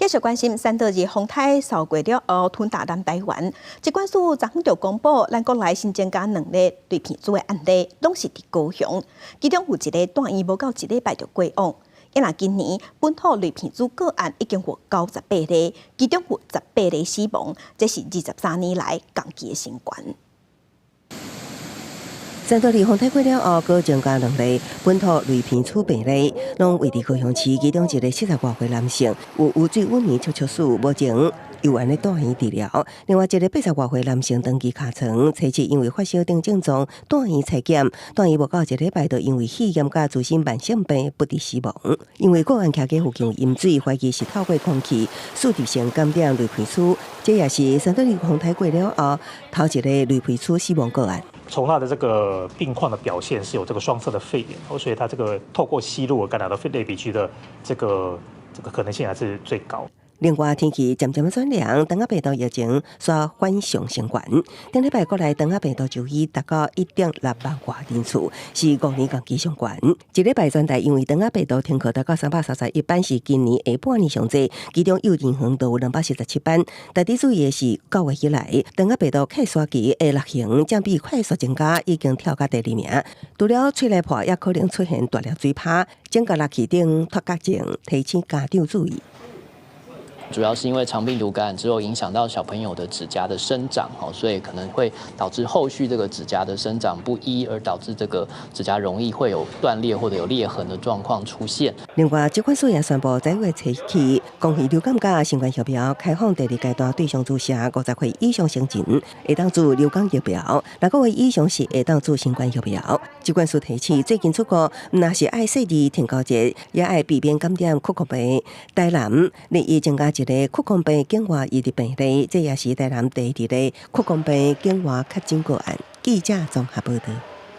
繼續關心山道熱風颱掃過了後，吞打南台灣。疾管署昨昏就公布，咱國內新增加兩例類鼻疽的案例，攏是佇高雄，其中有一个蹛院無夠一禮拜就過往。若今年本土類鼻疽個案已經有98例，其中有18例死亡，這是23年來同期的新高。山多利風颱過了後，閣增加兩例本土類鼻疽病例，攏位佇高雄市，其中一个70外歲男性，有污水淤泥抽出史，目前猶按咧蹛院治療。另外一个80外歲男性長期尻床，初期因為發燒等症狀，蹛院採檢，蹛院無夠一禮拜，就因為肺炎佮自身慢性病不治死亡。因為個案徛家附近有飲水，懷疑是透過空氣輸入性感染類鼻疽，這也是山多利風颱過了後頭一个類鼻疽死亡個案。從他的這個病況的表現是有這個雙側的肺炎，所以他這個透過吸入而感染到肺類鼻疽的這個可能性還是最高。另外，天氣漸漸轉涼，長仔病毒疫情煞反常升懸。頂禮拜國內長仔病毒就醫達到1.6萬外人次，是5年同期上懸。這禮拜全台因為長仔病毒停課達到331班，是今年下半年上濟，其中幼稚園就有247班。特別注意的是，9月以來，長仔病毒擴散期的流行占比快速增加，已經跳到第二名。除了喙內破，也可能出現大粒水泡、整個六氣頂脫角症，提醒家長注意。主要是因為腸病毒感染之後影響到小朋友的指甲的生長，所以可能會導致後續這個指甲的生長不一，而導致這個指甲容易會有斷裂或者有裂痕的狀況出現。另外，疾管署也宣布，在月初起，公費流感佮新冠疫苗開放第二階段對象注射，50歲以上成人會當注流感疫苗，6個月以上是會當注新冠疫苗。疾管署提醒，最近出國，毋但是愛細膩天狗節，也愛避免感染曲箍病。台南日益增加一个曲箍病境外移入病例，這也是台南第二例曲箍病境外確診個案。記者綜合報道。